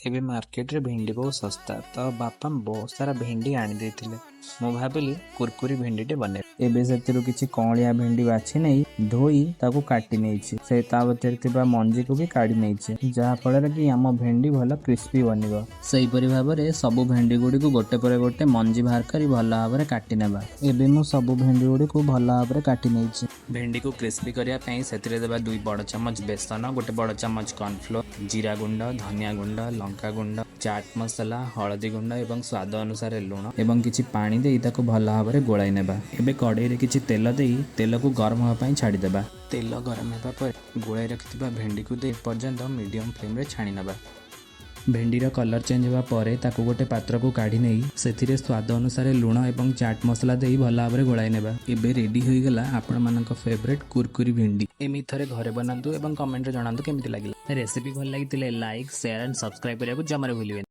ଏବେ ମାର୍କେଟରେ ଭେଣ୍ଡି ବହୁତ ଶସ୍ତା ତ, ବାପା ବହୁତ ସାରା ଭେଣ୍ଡି ଆଣିଦେଇଥିଲେ। ମୁଁ ଭାବିଲି କୁରକୁରି ଭେଣ୍ଡିଟେ ବନେଇବି। ଏବେ ସେଥିରୁ କିଛି କଅଁଳିଆ ଭେଣ୍ଡି ବାଛି ନେଇ ଧୋଇ ତାକୁ କାଟି ନେଇଛି। ସେ ତା ଭିତରେ ଥିବା ମଞ୍ଜିକୁ ବି କାଢ଼ି ନେଇଛି, ଯାହାଫଳରେ କି ଆମ ଭେଣ୍ଡି ଭଲ କ୍ରିସ୍ପି ବନିବ। ସେହିପରି ଭାବରେ ସବୁ ଭେଣ୍ଡି ଗୁଡ଼ିକୁ ଗୋଟେ ପରେ ଗୋଟେ ମଞ୍ଜି ବାହାର କରି ଭଲ ଭାବରେ କାଟି ନେବା। ଏବେ ମୁଁ ସବୁ ଭେଣ୍ଡି ଗୁଡ଼ିକୁ ଭଲ ଭାବରେ କାଟି ନେଇଛି। ଭେଣ୍ଡିକୁ କ୍ରିସ୍ପି କରିବା ପାଇଁ ସେଥିରେ ଦେବା 2 ବଡ଼ ଚାମଚ ବେସନ, 1 ବଡ଼ ଚାମଚ କର୍ଣ୍ଣଫ୍ଲୋର, ଜିରା ଗୁଣ୍ଡ, ଧନିଆ ଗୁଣ୍ଡ, ଲଙ୍କା ଗୁଣ୍ଡ, ଚାଟ୍ ମସଲା, ହଳଦୀ ଗୁଣ୍ଡ ଏବଂ ସ୍ୱାଦ ଅନୁସାରେ ଲୁଣ ଏବଂ କିଛି ପାଣି ଦେଇ ତାକୁ ଭଲ ଭାବରେ ଗୋଳାଇ ନେବା। ଏବେ କଡ଼େଇରେ କିଛି ତେଲ ଦେଇ ତେଲକୁ ଗରମ ହେବା ପାଇଁ ଛାଡ଼ିଦେବା। ତେଲ ଗରମ ହେବା ପରେ ଗୋଳାଇ ରଖିଥିବା ଭେଣ୍ଡିକୁ ଦେଇ ପର୍ଯ୍ୟନ୍ତ ମିଡ଼ିୟମ୍ ଫ୍ଲେମ୍ରେ ଛାଣି ନେବା। ଭେଣ୍ଡିର କଲର୍ ଚେଞ୍ଜ ହେବା ପରେ ତାକୁ ଗୋଟେ ପାତ୍ରକୁ କାଢ଼ି ନେଇ ସେଥିରେ ସ୍ୱାଦ ଅନୁସାରେ ଲୁଣ ଏବଂ ଚାଟ୍ ମସଲା ଦେଇ ଭଲ ଭାବରେ ଗୋଳାଇ ନେବା। ଏବେ ରେଡ଼ି ହୋଇଗଲା ଆପଣମାନଙ୍କ ଫେଭରେଟ୍ କୁରକୁରି ଭେଣ୍ଡି। ଏମିତି ଥରେ ଘରେ ବନାନ୍ତୁ ଏବଂ କମେଣ୍ଟରେ ଜଣାନ୍ତୁ କେମିତି ଲାଗିଲା। ରେସିପି ଭଲ ଲାଗିଥିଲେ ଲାଇକ୍, ସେୟାର ଆଣ୍ଡ ସବସ୍କ୍ରାଇବ୍ କରିବାକୁ ଜମାରୁ ଭୁଲିବେନି।